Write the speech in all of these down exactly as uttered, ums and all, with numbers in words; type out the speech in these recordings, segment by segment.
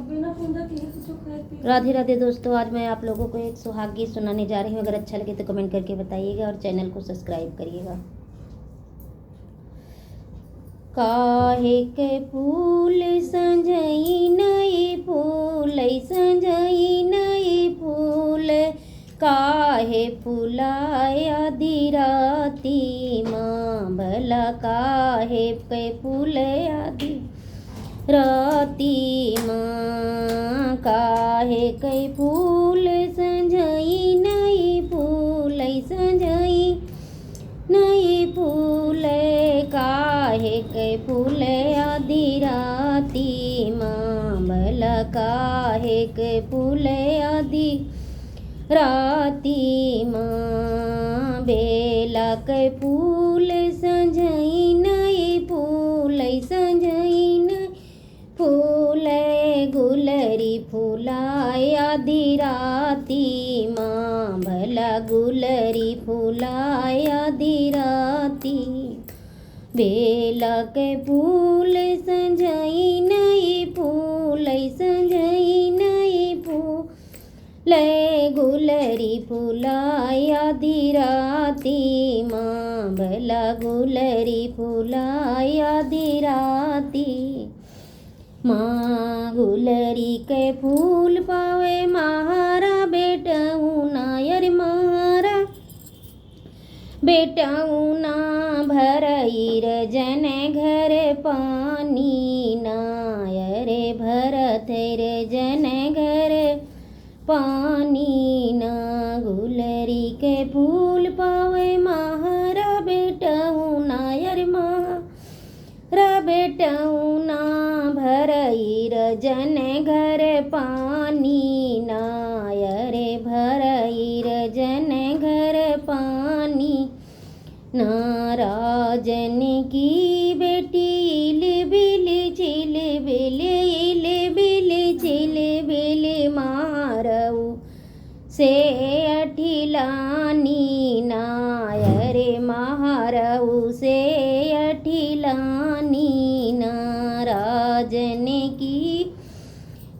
राधे राधे दोस्तों, आज मैं आप लोगों को एक सुहाग गीत सुनाने जा रही हूँ। अगर अच्छा लगे तो comment करके बताइएगा और channel को subscribe करिएगा। काहे के फूल संझई नई फूल, संझई नई फूल, काहे फुलाय आधी राती मा, भला काहे के फुलाय आधी राती मा, काहे के फूल संझई नई फूल, संझई नई फूल, काहे के फूल आधी राती मा, भला काहे के फूल आधी राती मा, बेला के फूल संझई नई फूल, संझई नई फूल, गुलरी फुलाय आधी राती मा, भला गुलरी फुलाय आधी राती, बेला के फूल संझई नई फूल, संझई नई फूल, गुलरी फुलाय आधी राती मा, भला गुलरी फुलाय आधी राती मा, गुलरी के फूल पावे महारा बेटउना, अरे महारा बेटउना, भरई रजन घर पानी ना, अरे भरत रजन घर पानी ना, गुलरी के फूल पावे महारा बेटउना, अरे महारा बेटउना, भरई रजन घर पानी ना, अरे भरई रजन घर पानी ना, राजन की बेटी इलबिल चिलबिल, इलबिल चिलबिल, महारऊ से अठिलानी ना, अरे महारऊ से अठिलानी ना, राजन की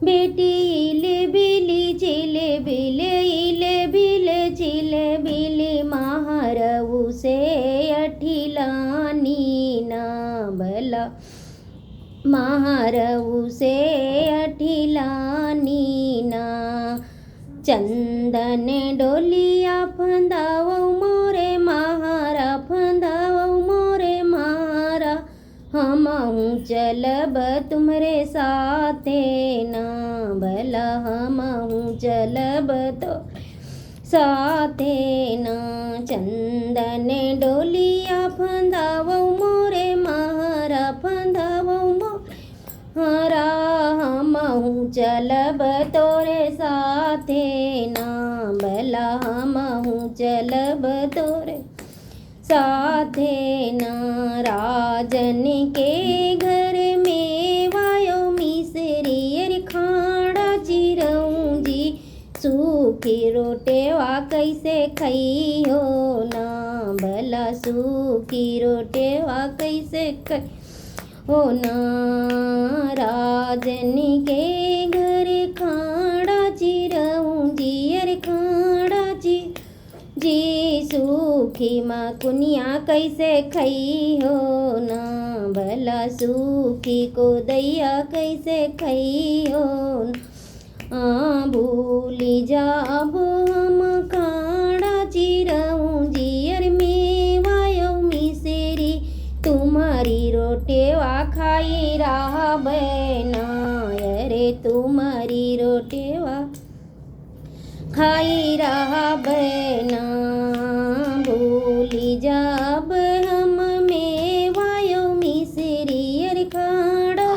बेटी इलबिल चिलबिल, इलबिल चिलबिल, महारऊ से अठिलानी ना, भला महारऊ से अठिलानी ना, चंदन डोलिया फंदावउ मोरे महारा, फंदावउ मोरे महारा, हमहूँ चलब तुम्हरे साथे ना, भला हमहूँ चलब तो साथे ना, चंदन डोलिया फंदावउ मोरे महारा, फंदावउ मोरे महारा, हमहूँ चलब तोरे साथे ना, भला हमहूँ चलब तोरे साथे ना, राजन के घर मेवा अउ मिसरी, अरे खाड़ा चिरौंजी, सूखी रोटेवा कइसे खइहो ना, भला सूखी रोटेवा कइसे खइहो ना, राजन के घर खाड़ा चिरौंजी, अरे खाड़ा चि जी सूखी मकुनिया कइसे खइहो ना, भला सूखी कोदइया कइसे खइहो ना। आ, भूलि जाब हम खाड़ा चिरौंजी, अरे मेवा अउ मिसरी, तुम्हरी रोटेवा खाई रहबे ना, अरे तुम्हरी रोटेवा खाई रहबे ना, भूलि जाब हम मेवा अउ मिसरी, अरे खाड़ा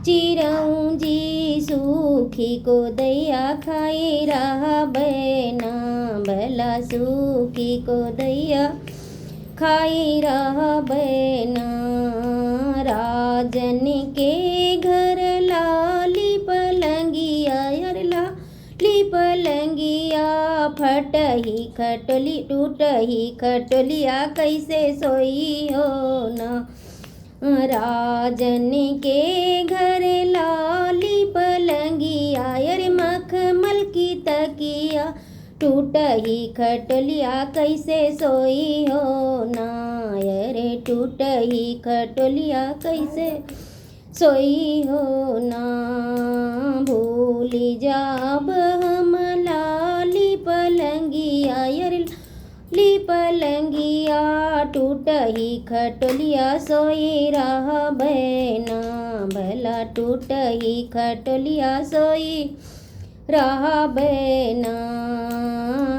चिरौंजी, सूखी कोदइया खाई रहबे ना, भला सूखी कोदइया खाई रहबे ना, राजन के घर लाली पलंगिया, अरे ला ली पलंगिया, फटही खटोली, टूटही खटोलिया कइसे सोइहो ना। राजन के घर लाली पलंगिया, टूटही खटोलिया कैसे सोई हो ना, अरे टूटही खटोलिया कैसे सोई हो ना। भूली जाब हम लाली पलंगिया, अरे लाली पलंगिया, टूटही खटोलिया सोई रहबे ना, भला टूटही खटोलिया सोई रहबे ना।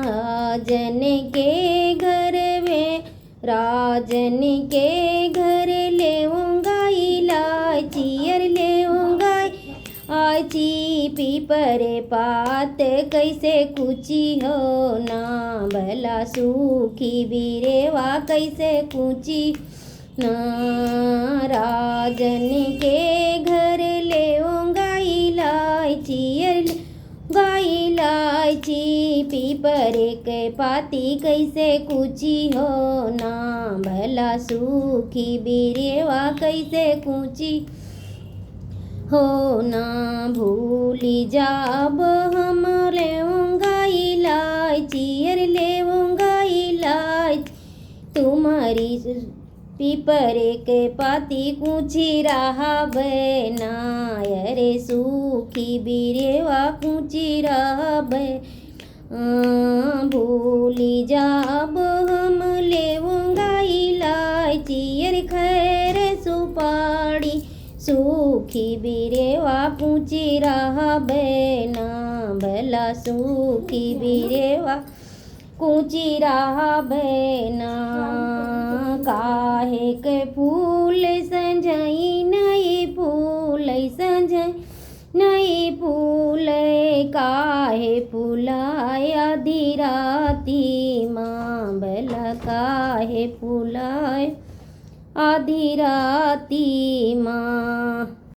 राजन के घर में, राजन के घर लेऊंगा इलायची, अरे लेऊंगा इलायची। पीपर पात कैसे कुची हो ना, भला सूखी बिरेवा कैसे कुची ना। राजन के घर लेऊंगा इलायची, अरे लेऊंगा इलायची। पीपर के पाती कैसे कुची हो ना, भला सूखी बिरेवा कैसे कुची हो ना। भूली जाब हम लेऊंगा इलायची, अरे लेऊंगा इलायची। तुम्हरी पीपर के पाती कुची रहबे ना, अरे सूखी बिरेवा कुची रहबे। अ, भूली जाब हम लेऊंगा इलायची, अरे खैर सुपारी, सूखी बिरेवा कुची रहबे ना, भला सूखी बिरेवा कुची रहबे ना। काहे के फूल संझई नहीं फूल, संझई नहीं फूल, काहे फुलाय आधी राती मा, भला काहे फुलाय आधी राती मा।